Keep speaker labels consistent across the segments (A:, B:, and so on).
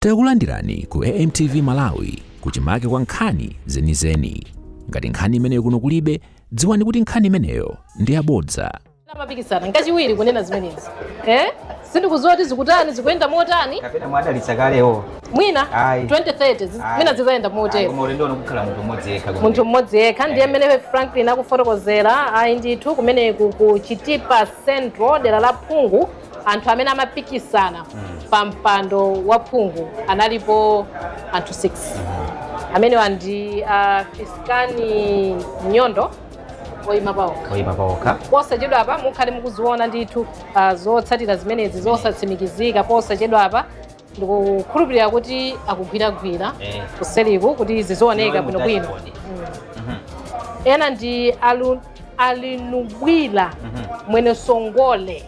A: Takulandirani ku AMTV Malawi, kuchimake kwa nkhani zenizeni. Ngati nkhani imeneyo kuno kulibe, dziwani kuti nkhani imeneyo ndi yabodza.
B: Amapikisana nkachiwiri kunena zimenezi, eh? Sindikudziwa kuti zikutani, zikuyenda motani.
C: Kapena mwadalitsa kalewo?
B: Mwina
C: Ayi.
B: 2030 mwina zizayenda motero.
C: Koma ulendo uno kukhala munthu mmodzi yekha.
B: Munthu mmodzi yekha, ndiye mmene Franklin akufotokozera. Ayi ndithu, kumeneku ku Chitipa Central, dera la phungu, anthu amene amapikisana pa mpando wa phungu analipo anthu 6. Amenewa ndi Fiskani Nyondo oyima paokha.
C: Oyima paokha.
B: Posachedwa apa mukhale mukuziona ndithu zotsatira zimenezi zosatsimikizika. Posachedwa apa ndikukhulupirira kuti akugwiragwira kuseriku kuti zizioneka bwinobwino. Ena ndi Alinubwila Mwene Songole.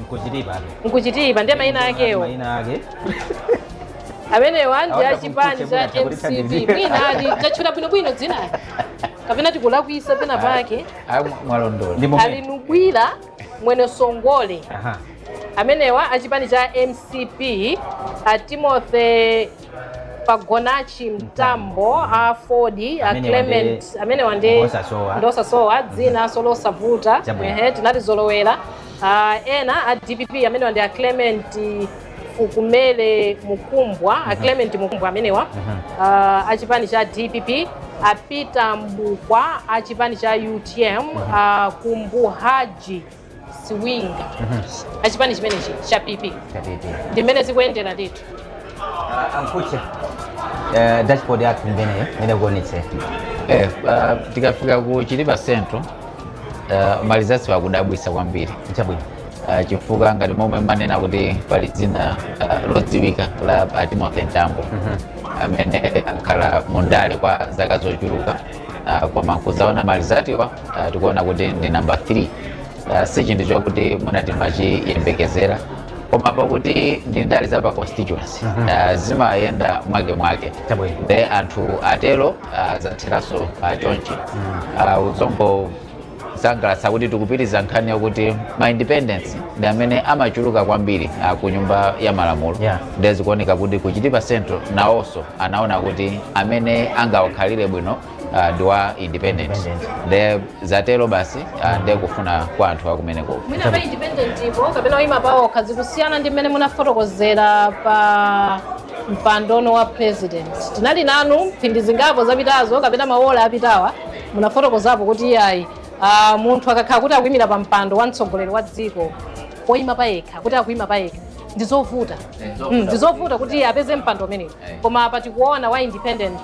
C: Nkuchitipa.
B: Nkuchitipa, ndiye mayina akewo.
C: Mayina ake.
B: Amenewa ndi
C: Awanda
B: achipani cha
C: kumkuche.
B: MCP. Mwina ali tachula bwinobwino dzina kapena tikulakwisa pena pake?
D: Ayi, mwalondola.
C: Ndi momwe.
B: Alinubwila Mwene Songole. Amenewa achipani cha MCP. A Timothy Pagonachi Mtambo a Ford, a
C: Amenewa.
B: Clement, amenewa ndi
C: Ndosasowa.
B: Ndosasowa, dzina losavuta.
C: Chabwino.
B: Ehe, tinatizolowera. Ah, ena a DPP, amenewa ndi a Clement Fukumele Mukumbwa, a Clement Mukumbwa amenewa achipani cha DPP, a Peter Mbukwa achipani cha UTM, a Kumbuhaji Siwinga achipani chimenechi cha PP.
C: Chatete.
B: Ndi mmene zikuyendera ndithu.
C: Ankuche, dashboard yathu imeneyo imene kuonetse.
D: Tikafika ku Chitipa Central, ma results akudabwisa kwambiri. Chifukwa ngati momwe manena kuti pali dzina lodziwika la a Timothy Mtambo amene akhala mundale kwa zaka zochuluka, koma kuzaona ma resultswa, tikuona kuti ndi namba 3. Si chinthu chokuti munati machiyembekezera, koma pakuti ndi ndale za pa constituency, zimayenda mwake mwake.
C: Chabwino.
D: Nde anthu atero, zatheranso chonchi. Uzongosangalatsa kuti tikupitiriza nkhani yakuti ma independents ndi amene amachuluka kwambiri ku Nyumba ya Malamulo. Ndiye zikuoneka kuti ku Chitipa Central nawonso anaona kuti amene angawakhalire bwino ndi wa independent.
C: Independent.
D: Nde zatero basi, ndiye kufuna kwa anthu akumeneko.
B: Mwina pa independent ipo kapena oyima paokha zikusiyana ndi mmene munafotokozera pa mpandono wa president. Tinali nanu mphindi zingapo zapitazo kapena maola apitawa, munafotokozapo kuti iyayi, munthu akakhala kuti akuyimira pa mpando wa mtsogoleri wa dziko oyima payekha, kuti akuyima payekha ndizovuta. Ndizovuta kuti apeze mpando umenewu. Koma apa tikuona wa independent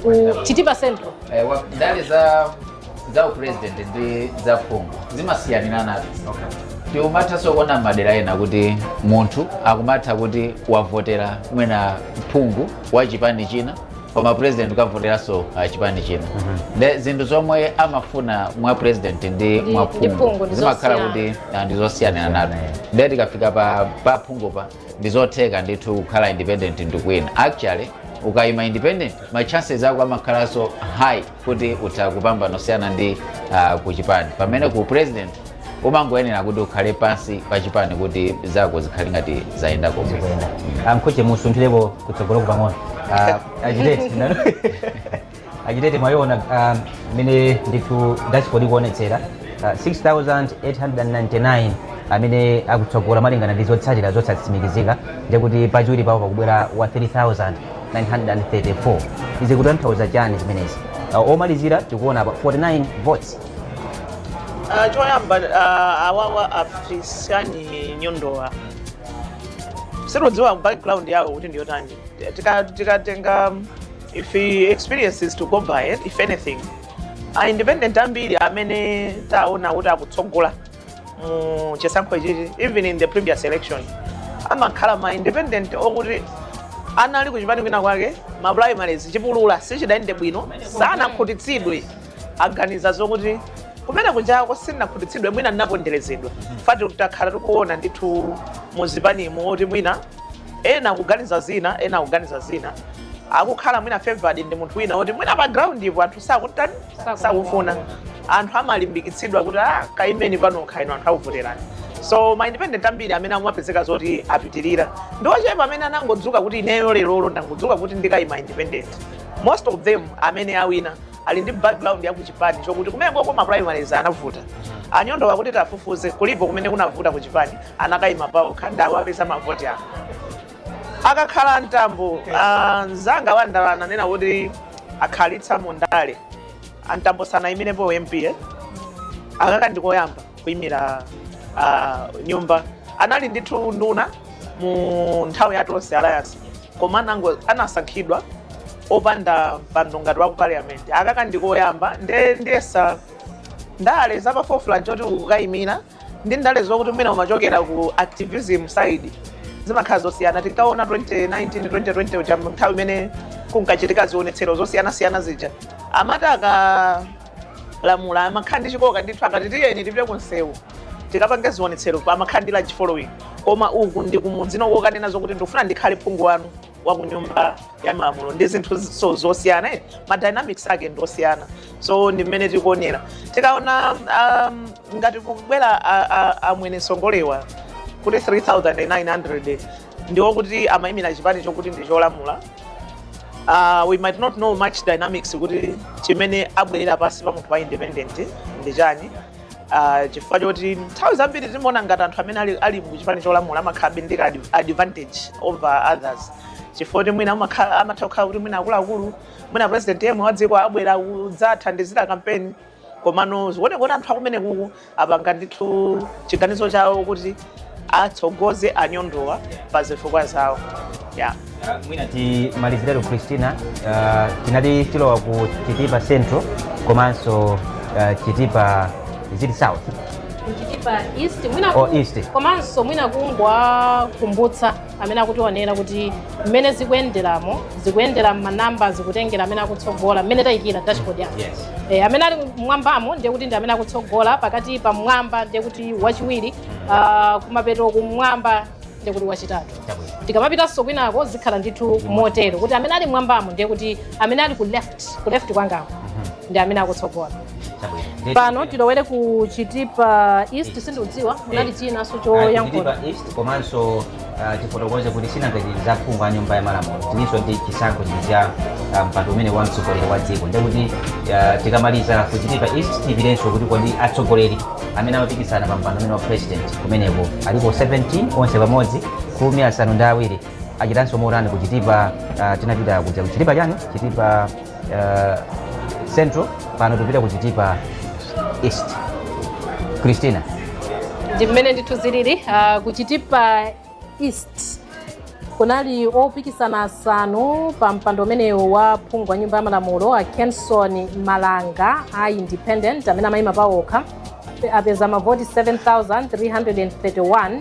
B: ku Chitipa Central.
D: Ndale za upresident ndi za phungu zimasiyaniranabe. Tiumathanso kuona madera ena kuti munthu akumatha kuti wavotera mwina phungu wa chipani china, koma president ukavoteranso chipani china. Nde zinthu zomwe amafuna mwa president ndi mwa
B: ndi phungu
D: phungu
B: ndi
D: zimakhala
B: zosiyana.
D: kuti ndizosiyaniranabe. Nde tikafika pa phungu pa, ndizotheka ndithu kukhala independent ndikuwina. Actually, ukayima independent, ma chances ako amakhalanso high kuti utha kupambana osiyana ndi ku chipani, pamene ku president umangoyenera kuti ukhale pansi pa chipani kuti zako zikhale ngati zayenda komwe.
C: Zikuyenda. Amkhuche, musunthireko kutsogolo pang'ono. Achitete achitete, mwayiona mmene ndithu dashboard ikuonetsera, 6899 amene akutsogola malingana ndi zotsatira zosatsimikizika, ndikuti pachiwiri pawo pakubwera wa 3934. Izi kutanthauza chani zimenezi? Omalizira tikuona apa 49 votes.
E: Choyamba, awawa Afisani Nyondowa, sitidziwa background yawo kuti ndiyotani. Tikatenga if experience is to go by it, if anything, a independent ambiri amene taona kuti akutsogola mu chisankho ichichi, even in the previous election, amakhala ma independent okuti anali kuchipani kwina kwake, ma primaries chipulula sichidayende bwino, sanakhutitsidwe, aganiza zokuti kumene kunjako sinakhutitsidwe, mwina ndinaponderezedwa. Fati takhala tikuona ndithu muzipanimo oti mwina ena akuganiza zina, ena akuganiza zina, akukhala mwina favored ndi munthu wina oti mwina pa ground ipo anthu sakutani, sakufuna. Anthu amalimbikitsidwa kuti, "Ah, kaimeni panokha ino, anthu akuvoterani." So ma independent ambiri amene amapezeka zoti apitirira ndi ochepa amene anangodzuka kuti ineyo lerolo ndangodzuka kuti ndikayima independent. Most of them amene awina ali ndi background ya kuchipani chokuti kumeneko ma primaries anavuta. Anyondowa kuti tafufuze kulipo kumene kunavuta kuchipani, anakayima paokha ndawo apeza mavoti ako. Akakhala Mtambo, mzanga wandala ananena kuti akhalitsa mundale. Amtambo sanayimirepo MP, eh? Akaka ndikoyamba kuyimira nyumba. Anali ndithu nduna mu nthawi ya Tonse Alliance, koma anasankhidwa opanda mpando ngati wa ku parliament. Akaka ndikoyamba nde ndiyesa ndale zapa forefront choti ukukayimira ndi ndale zokuti mwina umachokera ku activism side zimakhala zosiyana. Tinkaona 2019, 2020 uja, nthawi imene kunkachitika zionetsero zosiyanasiyana zija, amati akalamula amakhala ndi chikoka ndithu, akati tiyeni tipite kunsewu tikapange zionetsero, amakhala ndi large following. Koma uku ndi kumudzi nokokanena zokuti ndikufuna ndikhale phungu wanu wa ku Nyumba ya Malamulo, ndi zinthu so zosiyana, eh? Ma dynamics ake ndi osiyana. So ndi mmene tikuonera. Tikaona ngati kubwera amwene Songolewa kuti 3900 ndiwo kuti amayimira chipani chokuti ndi cholamula, we might not know much dynamics kuti chimene abwerera pasi pa munthu wa independent ndi chani, chifukwa choti nthawi zambiri timaona ngati anthu amene ali mu chipani cholamula amakhala ndi ka advantage over others, chifukwa kuti mwina amatha kukhala kuti mwina akuluakulu, mwina president yemwe wa dziko abwera kudzathandizira kampeni. Komano zikuoneka kuti anthu akumene kuku apanga ndithu chiganizo chawo kuti atsogoze Anyondowa pa zifukwa zawo, yeah.
C: Mwina timalizirero, Christina. Tinati tilowa ku Chitipa Central komanso Chitipa, is it South?
B: Chitipa East mwina.
C: Oh, East.
B: Komanso mwina kungowakumbutsa amene akutionera kuti mmene zikuyenderamo, zikuyendera manamba, zikutengera amene akutsogola mmene tayikira dashboard yathu. Amene ali mmwambamo ndiye kuti ndi amene akutsogola, pakati pamwamba ndiye kuti wachiwiri, kumapeto kumwamba ndiye kuti wachitatu. Tikamapitanso kwinako zikhala ndithu motero, kuti amene ali mmwambamo ndiye kuti amene ali ku left kwangako ndi amene akutsogola. Pano tilowere ku Chitipa East. Sindikudziwa munali chinanso choyankhula.
C: Chitipa East komanso tifotokoze kuti sinangati za phungu a Nyumba ya Malamulo, tilinso ndi chisankho cha mpando umene wa mtsogoleri wa dziko. Ndekuti tikamaliza ku Chitipa East tipirenso kuti kodi atsogoleri amene amapikisana pa mpando umene wa president kumeneko alipo 17 onse pamodzi, 17, achitanso motani ku Chitipa? Tinapita kuja ku Chitipa chani, Chitipa Central, pano tupita ku Chitipa East. Christina.
B: Ndi mmene ndithu zilili. Ku Chitipa East kunali opikisana asanu pa mpando umenewu wa phungu wa Nyumba ya Malamulo. A Kenson Malanga a independent amene amayima pawokha apeza mavoti 7331.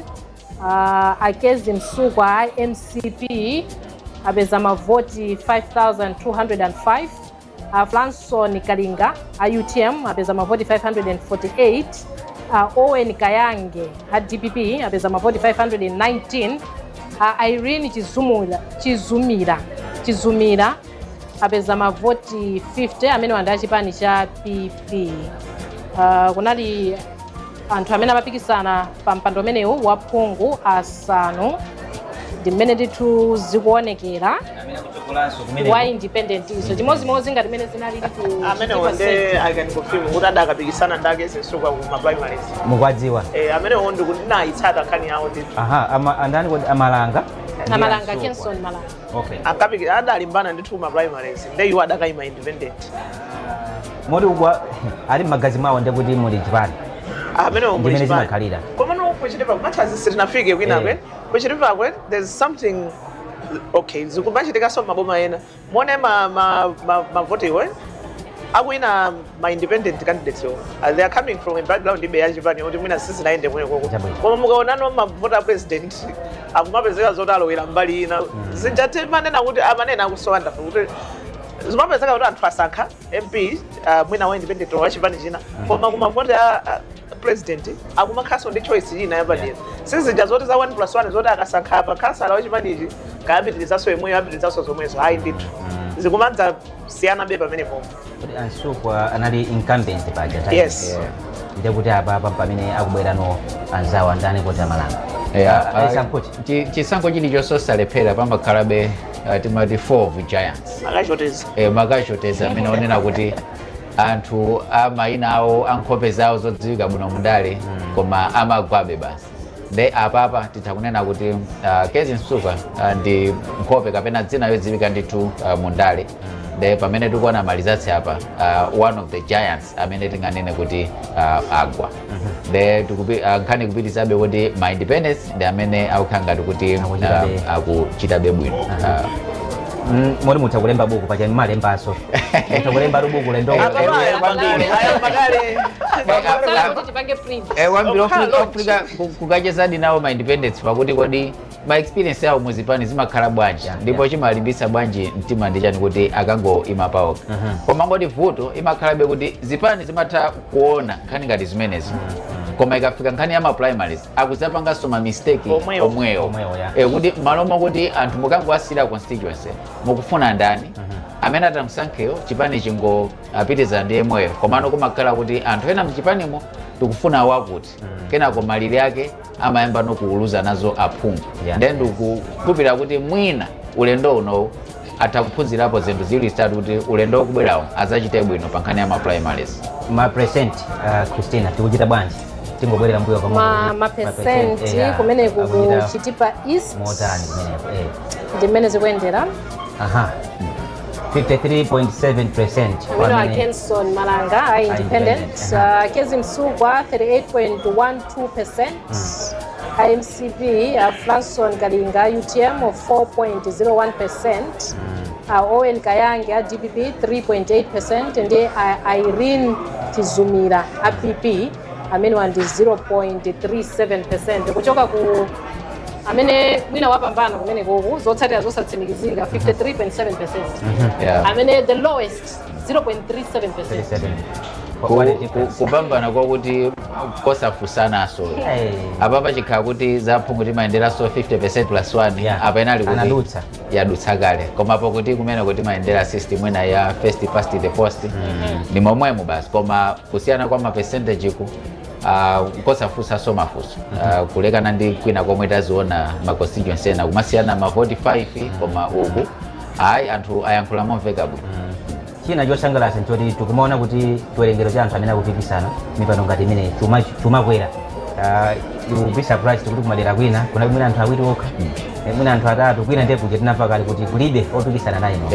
B: Akezi Msukwa a MCP apeza mavoti 5205. Flanson Kalinga a UTM apeza mavoti 548. Owen Kayange a DPP apeza mavoti 519. Irene Chizumira apeza mavoti 50, amene wanda achipani cha PP. Kunali anthu amene amapikisana pa mpando umenewu wa phungu asanu. Ndi mmene ndithu zikuonekera.
C: Amene akutsogolanso kumeneko?
B: Wa independent iso chimodzimodzi ngati mmene zinalili ku
E: Amenewo
B: Chitipa
E: nde
B: Central.
E: I can confirm kuti adakapikisana ndi Akezi Msukwa ku ma primaries.
C: Mukwadziwa?
E: Eh, amenewo ndinayitsata nkhani yawo ndithu.
C: Aha, andani kodi? Amalanga ndi
B: Amalanga.
C: Ansukwa.
B: Kenson Malanga.
C: Okay.
E: Adalimbana ndithu ma primaries, nde iwo adakayima independent.
C: Moti ukwa ali m'magazi mwawo ndekuti muli chipani.
E: Amenewo
C: Ndimene zimakhalira.
E: Komano kuchitipa kumathazi sitinafike kwina kwe kuchitipa kwe there's something, okay, zikumachitikanso maboma ena. Muone mavotiwo akuyina ma independent candidates yo, they are coming from a background ibe yachipani kuti mwina sizinayende kumene koko. Koma mukaonano mavoti a president akumapezeka zoti alowera mbali ina. Zija timanena kuti amanena akusowa ndafe kuti zimapezeka kuti anthu asankha MP, mwina wa independent wa chipani china, koma kumavoti a president akumakhalanso ndi choice ina yapadera. Sizija zoti za 1 plus 1 zoti akasankha apa khansala wa chipanichi kayapitirizanso yemweyo, apitirizanso zomwezo. Ayi ndithu, zikumadza siyana be pamenepo.
C: Kodi Ansukwa anali incumbent paja nthawi?
E: Yes.
D: Yeah.
C: Ndekuti apa pamene akubwerano anzawo andani kuti amalanga.
D: Yeah,
C: Aisankhoti.
D: Chisankho chilichonse osalephera pamakhalabe timati four of giants.
E: Akachoteza.
D: Makachoteza amene onena kuti anthu amayina awo, ankhope zawo zodziwika bwino mundale, koma amagwabe basi. Nde apapa titha kunena kuti Kezzie Msukwa ndi nkhope kapena dzina yodziwika ndithu mundale. Nde pamene tikuona ma results apa, one of the giants amene tinganene kuti agwa. Nde nkhani kupitizabe kuti ma independents ndi amene akukhala ngati kuti
C: Akuchitabe.
D: Akuchitabe bwino.
C: Moti mutha kulemba buku pacha, mmalembaso, mutha kulemba buku lendo.
E: Kwambiri ayamba kale.
B: Sala kuti tipange print.
D: Kwambiri.
E: Okhala
D: Africa, Africa kukachezadi nawo ma independents pakuti kodi ma experience yawo muzipani zimakhala bwanji, ndipo chimalimbitsa bwanji mtima ndi chani kuti akangoima paokha? Koma ngoti vuto imakhalabe kuti zipani zimatha kuona nkhani ngati zimenezi, koma ikafika nkhani ya ma primaries akuzapanganso ma mistake
E: Omwewo.
D: omwewo.
C: Omwewo, yeah.
D: Kuti malo mokuti anthu mukangowasira constituency, mukufuna ndani amene atamusankheyo, chipani chingo apitiza ndi yemweyo. Komano kumakhala kuti anthu ena mchipanimo tikufuna wakuti, kenako malire ake amayamba nokuuluza nazo aphungu. Then ndikukhulupirira kuti mwina ulendo uno atha kuphunzirapo zinthu ziwiri zitatu kuti ulendo wokubwerawo azachite bwino pa nkhani ya ma primaries.
C: Ma percent, Christina, tikuchita bwanji? Tingobwerera mbuyo pang'ono.
B: Ma percent kumeneku ku Chitipa East
C: motani kumeneko?
B: Ndi mmene zikuyendera.
C: Aha, 53.7%.
B: Amene wa Kenson Malanga a independent,
C: independent,
B: Kezzie Msukwa 38.12%, IMCP Franson Kalinga UTM 4.01%, Owen Kayange a DPP 3.8%, ndi Irene Chizumira a PP amene wa ndi 0.37%, kuchoka ku amene mwina wapambana kumene kuku zotsatira zosatsimikizika 53.7%, amene the lowest 0.37%.
C: 37. What a difference.
D: Kupambana kwakuti kosafunsanaso. Apapa chikhala kuti zaphungu timayenderanso 50% plus 1, apa inali kuti
C: Anadutsa.
D: Yadutsa kale. Koma pakuti kumene kuti mayendera system ina ya first past the post, ndi momwemo basi, koma kusiyana kwa ma percentage ku kosafunsanso mafunso, kulekana ndi kwina komwe taziona ma constituency ena kumasiyana ma 45, koma uku ayi, anthu ayankhula momveka bwino.
C: China chosangalatsa nchoti tikumaona kuti chiwerengero cha anthu amene akupikisana mipando ngati imene chumakwera. You will be surprised kuti kumadera kwina kuna mwina anthu awiri okha, mwina anthu atatu, kwina ndiye kuja tinamva kale kuti kulibe opikisana naye no.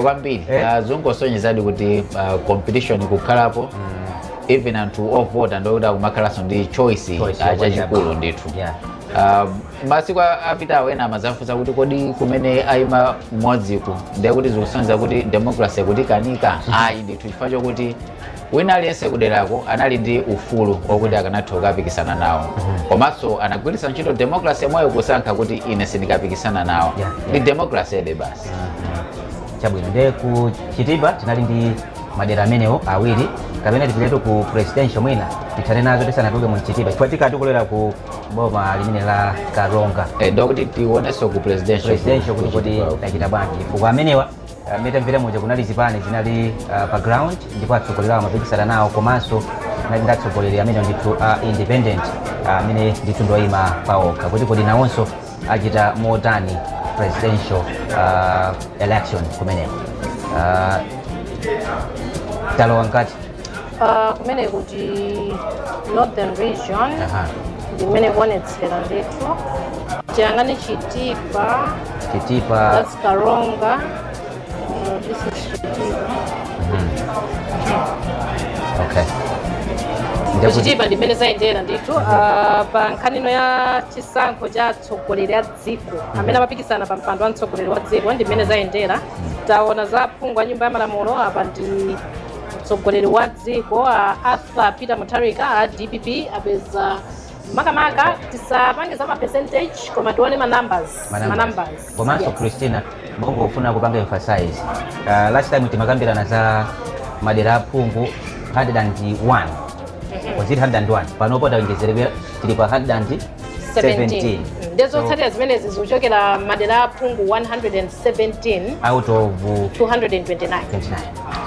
D: Kwambiri.
C: Eh.
D: Zungosonyezadi kuti competition ikukhalapo, even anthu ovota ndokuti akumakhalanso ndi choice,
C: Choice
D: chachikulu ndithu. Masiku apitawo ena amazafunsa kuti kodi kumene ayima mmodziku ndiye kuti zikusonyeza kuti democracy kuti kanika? Ayi ndithu, chifukwa chokuti wina aliyense kuderako anali ndi ufulu wokuti akanatha kukapikisana nawo, komanso anagwiritsa ntchito democracy yomweyo kusankha kuti ine sindikapikisana nawo. Ndi democracy ede basi.
C: Chabwino, ndiye ku Chitipa tinali ndi madera amenewo awiri, kapena tipitetu ku presidential mwina tithane nazo tisanatuluke mu Chitipa, chifukwa tikati kulera ku boma limene la Karonga.
D: Ndokuti tionenso ku presidential.
C: Presidential kuti
D: ku
C: kuti
D: Chitipa.
C: tachita bwanji, chifukwa amenewa metamvera muja kunali zipani zinali pa ground ndipo atsogoleri awo amapikisana nawo, komanso kunali ndi atsogoleri amene ndithu independent, amene ndithu ndoyima paokha, kuti kodi nawonso achita motani presidential election kumeneko? Talowa mkati.
B: Kumene kuti Northern Region ndimene kuonetsera ndithu, tiyang'ane Chitipa.
C: Chitipa.
B: That's Karonga. This is Chitipa.
C: Okay. Ndekuti-
B: Kuchitipa ndimene zayendera ndithu. Pa nkhanino ya chisankho cha atsogoleri a dziko amene amapikisana pa mpando wa mtsogoleri wa dziko, ndimene zayendera. Taona za phungu a nyumba ya malamulo, apa ndi mtsogoleri wa dziko, Arthur Peter Mutharika a DPP apeza makamaka, tisapange za ma percentage koma tione ma numbers. Ma numbers.
C: Komanso
B: Yes.
C: Christina, mongofuna kupanga emphasize, last time timakambirana za madera aphungu 101, was it 101? Panopo tawonjezerekera, tili pa 117.
B: 17. Ndizotsatira zimenezi zikuchokera madera aphungu 117
C: out of
B: 229.
C: 29.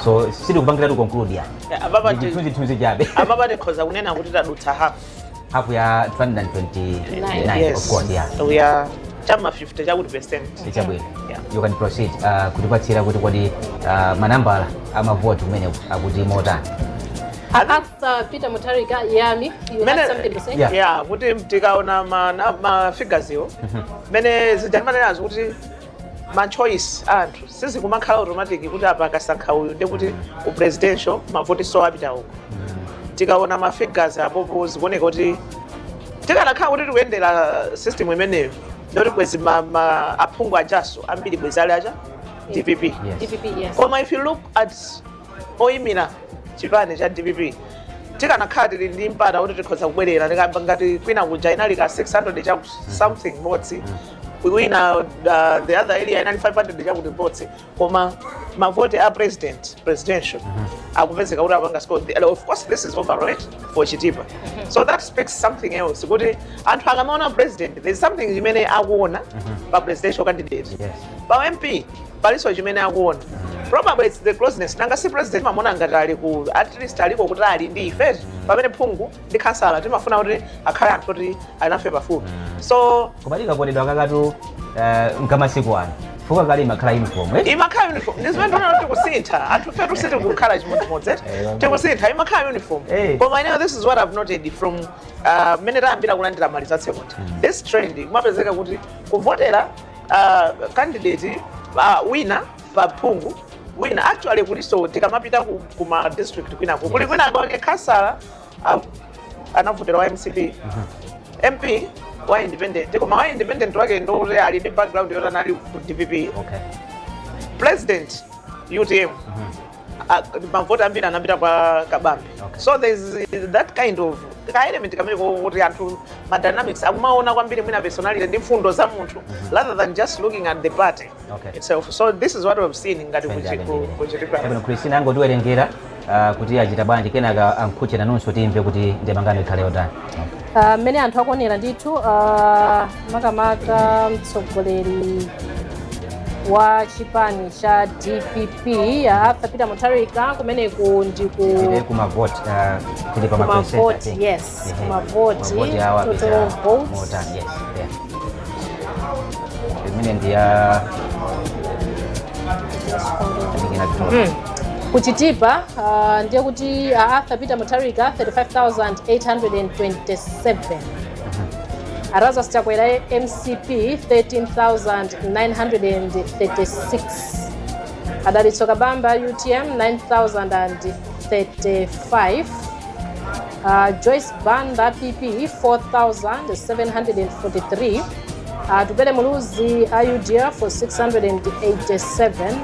C: So sitikupangiratu conclude ya.
E: Yeah, ababa
C: Chithunzithunzi chabe.
E: Ababa tikhoza kunena kuti tadutsa half.
C: Half ya 229.
E: Yes.
C: Of course, yeah.
E: We are chama 50 chakuti percent.
C: Chabwino.
E: Yeah.
C: You can proceed kutipatsira kuti kodi manambala amavoti kumene akuti motani.
B: Arthur Peter Mutharika, Yami, you had something to say?
C: Yeah.
E: Yeah, kuti tikaona ma figures iwo mene zijanimanenazo kuti ma choice anthu sizikumakhala automatic kuti apa akasankha uyu ndi kuti ku presidential mavoti so apita uko. Tikaona ma figures apopo, zikuoneka kuti tikanakhala kuti tikuyendera system imeneyo, ndoti bwezi ma aphungu ajaso ambiri bwezi ali acha DPP.
C: Yes.
B: DPP, yes.
E: Koma if you look at oyimira chipani cha DPP, tikanakhala tili ndi mpata kuti tikhoza kubwerera, tikamba ngati kwina kuja inali ka 600 cha something votes, kwina the other area inali 500 chakuti votes, koma mavoti a president, presidential, akupezeka kuti apanga score. Of course this is overall for Chitipa, so that speaks something else kuti anthu akamaona president, there's something chimene akuona pa presidential candidate. Pa MP paliso chimene akuona. Probably it's the closeness. Nanga si president mamona ngati ali ku, at least aliko kuti ali ndi ife, pamene phungu ndi kansala timafuna kuti akhale anthu kuti ali nafe pafupi, so
C: Koma tikakondedwa kakatu nkamasiku ano, fuka kale imakhala uniform, eh?
E: Imakhala uniform. Ndizimene ndikuona kuti tikusintha. Anthu fetu sitikukhala chimodzimodzi. Tikusintha. Imakhala uniform. Koma ineyo, this is what I've noted from mmene tayambira kulandira ma results kuti this trend kumapezeka kuti kuvotera candidate wina pa phungu wina. Actually kuliso tikamapita kuma district kwinako, kuli kwinako ake kansala anavotera wa MCP, MP wa independent, koma wa independent wake ndokuti ali ndi background yoti anali ku DPP. President UTM, mavoti ambiri anapita kwa Kabambe. So there's that kind of ka element kamene kuti anthu ma dynamics akumaona kwambiri mwina personality ndi mfundo za munthu rather than just looking at the party itself. So this is what we've seen ngati kuchitipa.
C: Chabwino, Christina angotiwerengera kuti achita bwanji, kenaka ankhuche nanunso timve kuti ndemangano ikhale yotani.
B: Mmene anthu akuonera ndithu, makamaka mtsogoleri wa chipani cha DPP, Arthur Peter Mutharika, kumeneku ndi ku
C: Tili kumavoti, tili pa ma percent, I
B: kumavoti
C: think.
B: Yes.
C: Ehe.
B: Kumavoti.
C: Mavoti awa
B: total
C: apita
B: votes.
C: motani? Yes, yeah. Imene ndi ya I think inatola.
B: Kuchitipa ndiye kuti Arthur Peter Mutharika 35,827, Lazarus Chakwera MCP 13,936, Adalitso Kabambe UTM 9,035, Joyce Banda PP 4,743, Atupele Muluzi UDF 687,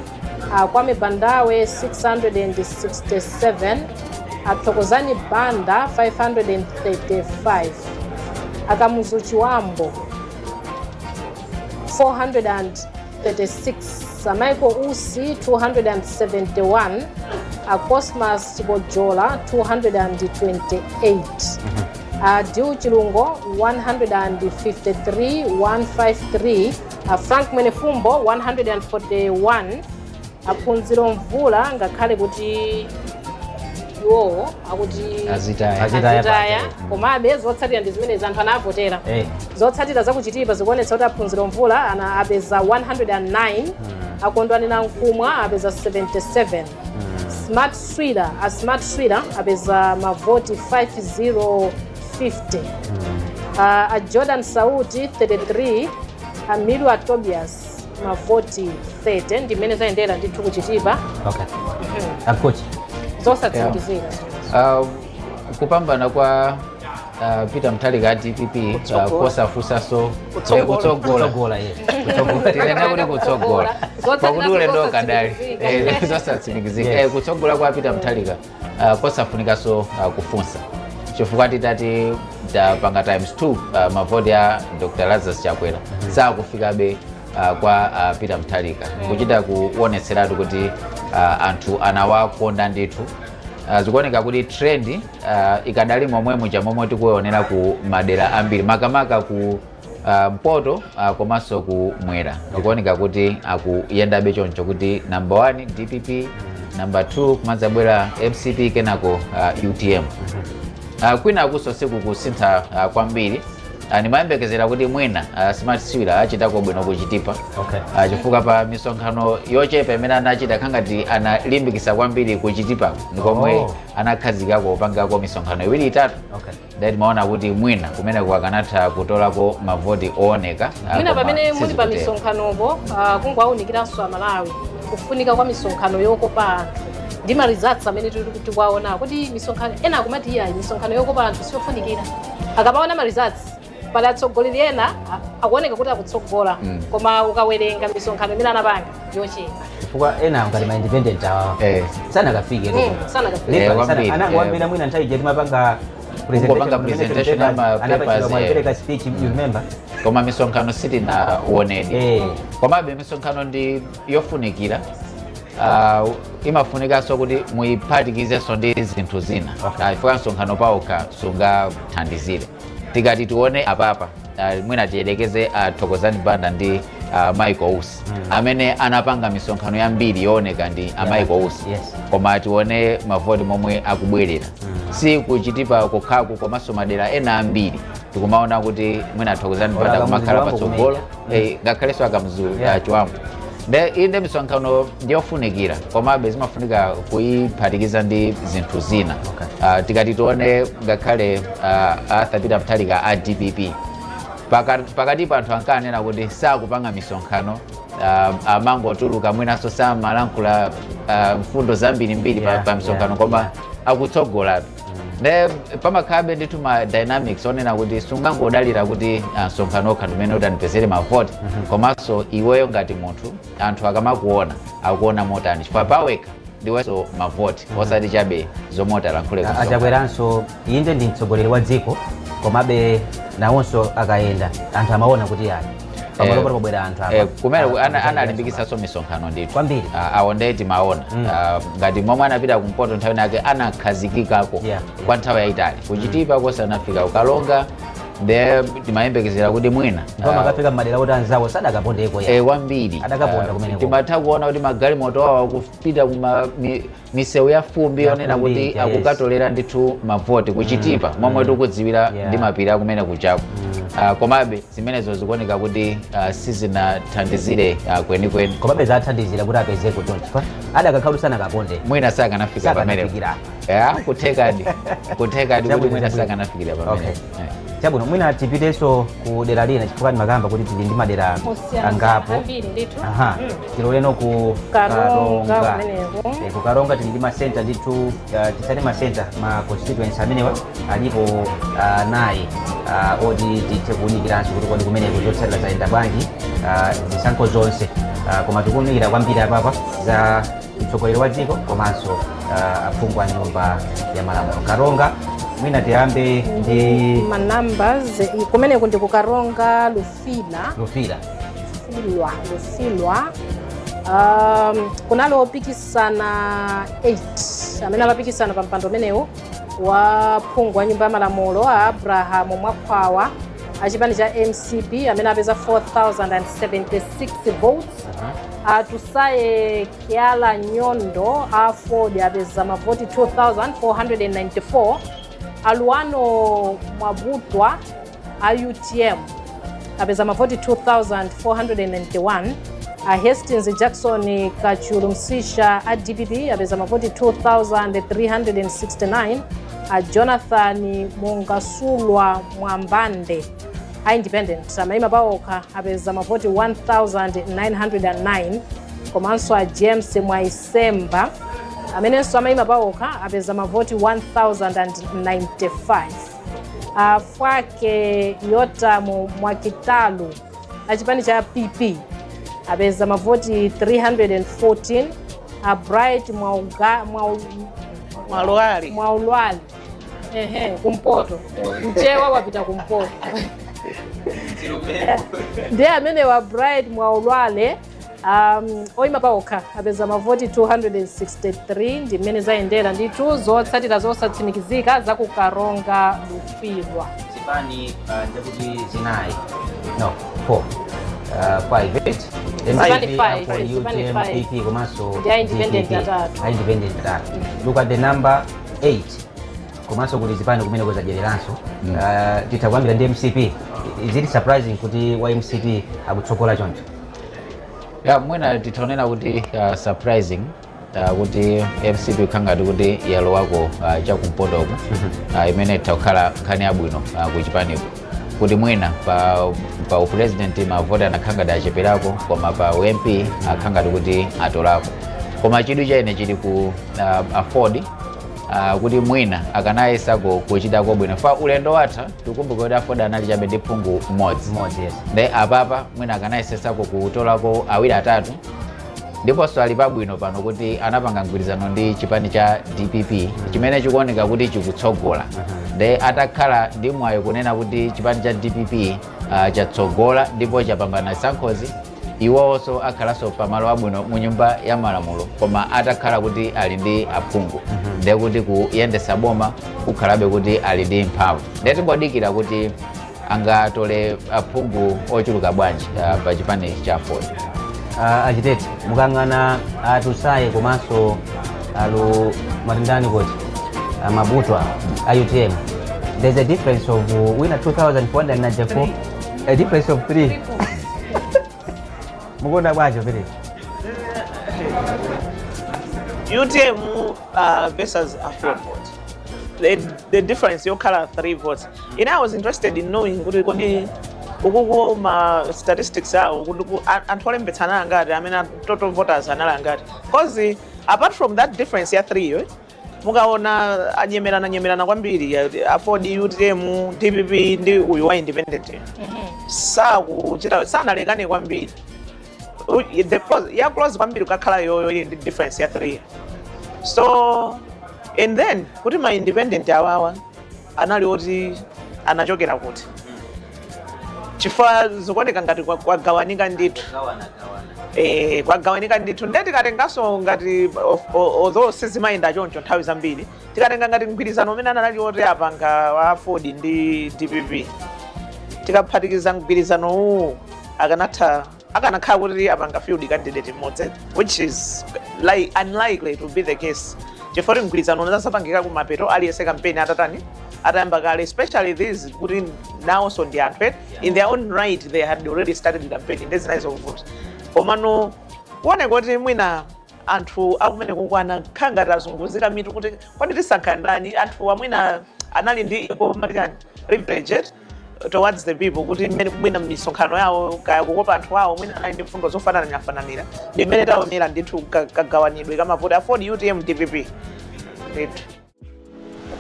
B: Kwame Bandawe 667, Thokozani Banda 535, Akamuzu Chiwambo 436, Michael Usi 271, Cosmas Chibojola 228, Diu Chilungo 153 153, Frank Mwenefumbo 141, Aphunziro Mvula, ngakhale kuti iwowo akuti
D: Azitaya.
C: Azitaya.
B: azitaya,
C: Pake.
B: Komabe zotsatira ndi zimene anthu anavotera. Zotsatira zakuchitipa zikuonetsa kuti Aphunziro Mvula ana apeza 109, Akondwani Nankhumwa apeza 77, Smart Swira, a Smart Swira apeza mavoti 5050, a Jordan Sauti 33, Amilwa Tobias mavoti 30. Ndi mmene zayendera ndithu kuchitipa.
C: Okay, amkochi.
B: Zosatsimikizika.
D: Kupambana kwa Peter Mutharika DPP
E: Kutsogola.
D: kosafunsanso.
E: Kutsogola.
D: Kutsogola.
C: Kutsogola, yes.
D: Tinene kuti kutsogola.
B: Zotsatira
D: Pakuti ulendo kadali
B: zosatsimikizika.
D: Zosatsimikizika.
C: Yes.
D: Kutsogola kwa Peter Mutharika kosafunikanso kufunsa, chifukwa titati tapanga times 2 mavoti a Dr Lazarus Chakwera sakufikabe kwa Peter Mutharika, kuchita kuonetseratu kuti anthu anawakonda ndithu. Zikuoneka kuti trend ikadali momwe muja momwe tikuonera ku madera ambiri, makamaka ku mpoto komanso ku mwera. Zikuoneka kuti akuyendabe choncho kuti number 1 DPP, Number 2 kumadzabwera MCP, kenako UTM. Kwina akuso sikukusintha kwambiri. Ndimayembekezera kuti mwina Smart Swira achitako bwino kuchitipa, chifukwa pa misonkhano yochepa imene anachita khangati analimbikisa kwambiri kuchitipako, ndikomwe anakhazikako kupangako misonkhano iwiri itatu. Then timaona kuti mwina kumeneko akanatha kutolako mavoti ooneka,
B: Mwina
D: koma
B: pamene muli pa
D: sizikutero.
B: misonkhanopo, kungowawunikiranso Amalawi kufunika kwa misonkhano yokopa anthu ndi ma results amene tili tikuwaona, kuti misonkhano, ena akumati iyayi, misonkhano yokopa anthu siyofunikira. Akamaona ma results, pali atsogoleri ena akuoneka kuti akutsogola, koma ukawerenga misonkhano imene anapanga ndiyochepa.
C: Chifukwa ena ngati ma independent awa sanakafike.
B: Sanakafike.
D: Kwambiri,
C: Anangowambira mwina nthawi ija timapanga
D: Kungopanga presentation ya ma papers,
C: Anapereka speech, you remember?
D: Koma misonkhano sitinaonedi. Komabe misonkhano ndi yofunikira. Imafunikanso kuti muyiphatikizenso ndi zinthu zina. Chifukwa msonkhano pawokha sungathandizire. Tikati tione apapa, mwina tiyelekeze Thokozani Banda ndi Michael Usi, amene anapanga misonkhano yambiri yooneka ndi a Michael Usi, koma tione mavoti momwe akubwerera. Si kuchitipa kokhaku, komanso madera ena ambiri tikumaona kuti mwina Thokozani Banda
C: Ora
D: kumakhala
C: Kamuzu
D: patsogolo,
C: kumenya.
D: ngakhalenso aKamuzu Chibambo. Nde inde, misonkhano ndiyofunikira, komabe zimafunika kuyiphatikiza ndi zinthu zina. Tikati tione ngakhale Arthur Peter Mutharika a DPP, pakati pa anthu ankanena kuti sakupanga misonkhano, amangotuluka, mwinanso samalankhula mfundo zambirimbiri pa misonkhano, koma akutsogolabe. Nde pamakhalabe ndithu ma dynamics onena kuti sungangodalira kuti msonkhano okha ndimene utandipezere mavoti, komanso iweyo ngati munthu, anthu akamakuona akuona motani, chifukwa pawekha ndiwenso mavoti, osati chabe zomwe utalankhule ku msonkhano.
C: Achakweranso inde ndi mtsogoleri wa dziko, komabe nawonso akayenda anthu amaona kuti ayi, pamalo pabwera anthu apa.
D: Kumene analimbikisanso misonkhano ndithu.
C: Kwambiri.
D: Awo ndiye timaona. Ngati momwe anapita kumpoto nthawi nake anakhazikikako kwa nthawi yayitali, kuchitipa konse anafika, kukalonga. Nde timayembekezera kuti mwina
C: Ndipo amakafika mmadera kuti anzawo sadakapondeko ya.
D: Kwambiri.
C: Adakaponda kumeneko.
D: Timatha kuona kuti magalimoto awo akupita kuma misewu ya fumbi
C: Ya
D: yonena
C: fumbi,
D: kuti akukatolera ndithu mavoti kuchitipa momwe tikudziwira ndi mapiri akumene kuchako. Komabe zimenezo zikuoneka kuti sizinathandizire kwenikweni.
C: Komabe zathandizira kuti apezeko choncho, chifukwa adakakhala kuti sanakaponde,
D: mwina sakanafika pamenepo.
C: Sakanafikira.
D: Ya, kuthekadi, kuthekadi kuti mwina
C: Chabwino.
D: sakanafikira pamenepo.
C: Chabwino, mwina tipitenso ku dera lina, chifukwa ndimakamba kuti tili ndi madera
B: Osiyana
C: angapo.
B: Ambiri ndithu.
C: Aha. Tiloleno ku
B: Karonga kumeneko.
C: Ku Karonga tili ndi masenta ndithu, tisati masenta, ma constituency amenewa alipo anayi, oti tithe kuwunikiranso kuti kodi kumeneko zotsatira zayenda bwanji, zisankho zonse, koma tikuwunikira kwambiri apapa za mtsogoleri wa dziko komanso aphungu a nyumba ya malamulo. Karonga, mwina tiyambe ndi
B: ma numbers kumeneku ndi kukaronga Lufila.
C: Lufila.
B: Lufilwa, Lufilwa. Kunali opikisana 8 amene amapikisana pa mpando umenewu wa phungu wa nyumba ya malamulo. A Abrahamu Mwakhwawa achipani cha MCP amene apeza 4076 votes. Atusaye Kiala Nyondo a Ford apeza mavoti 2494. Aluano Mwabutwa a UTM apeza mavoti 2491. A Hastings Jackson Kachulu Msisha a DPP apeza mavoti 2369. A Jonathan Mungasulwa Mwambande a independent amayima pawokha apeza mavoti 1909. Komanso a James Mwaisemba amenenso amayima pawokha apeza mavoti 1095. Afwake Yotamu Mwakitalu achipani cha PP apeza mavoti 314. A Bright
E: Mwalwali.
B: Mwaulwali, ehe, kumpoto, mchewa wapita kumpoto, ndiye amene wa Bright Mwaulwale, oyima pawokha apeza mavoti 263. Ndi mmene zayendera ndithu zotsatira zosatsimikizika zakukaronga Lufilwa.
C: Zipani ndekuti zinayi, no, four, five, eight.
B: Zipani five,
C: AFORD,
B: zipani
C: UTM,
B: five.
C: PP komanso
B: Ndi a independent
C: DPP.
B: atatu.
C: A independent atatu. Look at the number 8, komanso kuli zipani kumene kuzajereranso. Titha kuyambira ndi MCP. Is it surprising kuti wa MCP akutsogola choncho?
D: Ya, mwina titaonera kuti surprising kuti MCP kukhangati kuti yalowako chakumpotoku, imene itha kukhala nkhani yabwino kuchipaniko, kuti mwina pa upresident mavoti anakhangati acheperako, koma pa uMP akhangati kuti atolako. Koma chidwi chaine chili ku AFORD, kuti mwina akanayesako kuchitako bwino fa ulendo watha. Tikumbuke kuti AFORD anali chabe ndi phungu mmodzi.
C: Mmodzi, yes.
D: Nde apapa mwina akanayesesako kutolako awiri, atatu. Ndiponso ali pabwino pano kuti anapanga mgwirizano ndi chipani cha DPP chimene chikuoneka kuti chikutsogola. Nde atakhala ndi mwayo kunena kuti chipani cha DPP chatsogola ndipo chapambana zisankhozi, iwonso akhalanso pamalo abwino mu Nyumba ya Malamulo. Koma atakhala kuti ali ndi aphungu, ndiye kuti kuyendesa boma kukhalabe kuti ali ndi mphamvu. Ndiye tingodikira kuti angatole aphungu ochuluka bwanji pa chipani cha AFORD.
C: Achitete, mukang'ana atusaye komanso alu matindani kuti amabutwa a UTM, there's a difference of wina 2494, a difference of 3. Mukuona bwanji pere?
E: UTM versus AFORD. The difference yokhala 3 votes. And I was interested in knowing kuti kodi ukuku ma statistics awo kuti anthu olembetsana angati, amene total voters anali angati, 'cause apart from that difference ya 3 yo, mukaona anyemerana nyemerana kwambiri AFORD, UTM, DPP ndi uyu wa independent, sakuchita sanalekane kwambiri. The close, ya close kwambiri kukakhala yoyo ili ndi difference ya 3. So and then kuti ma independent awawa anali oti anachokera kuti, chifukwa zikuoneka ngati kwagawanika ndithu, kwagawanika ndithu. Nde tikatenganso ngati although sizimayenda choncho nthawi zambiri, tikatenga ngati mgwirizano umene anali oti apanga wa AFORD ndi DPP, tikaphatikiza mgwirizano uwu, akanatha akanakhala kuti apanga field candidate mmodzi, which is like unlikely to be the case, chifukwa kuti mgwirizano unazasapangika kumapeto, aliyense kampeni atatani, atayamba kale, especially these kuti nawonso ndi anthu in their own right they had already started campaign. Ndi zinayi zovuta, komano kuoneka kuti mwina anthu akumene kukwana khala ngati azunguzika mitu kuti kodi tisankha ndani. Anthu amwina anali ndi equal matikani leverage towards the people, kuti mmene mwina misonkhano yawo kaya kukopa anthu awo, mwina anali ndi mfundo zofananirafananira. Ndi mmene taonera ndithu kagawanidwe kamavoti AFORD, UTM, DPP ndithu.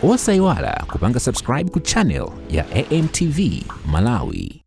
A: Osayiwala kupanga subscribe ku channel ya AMTV Malawi.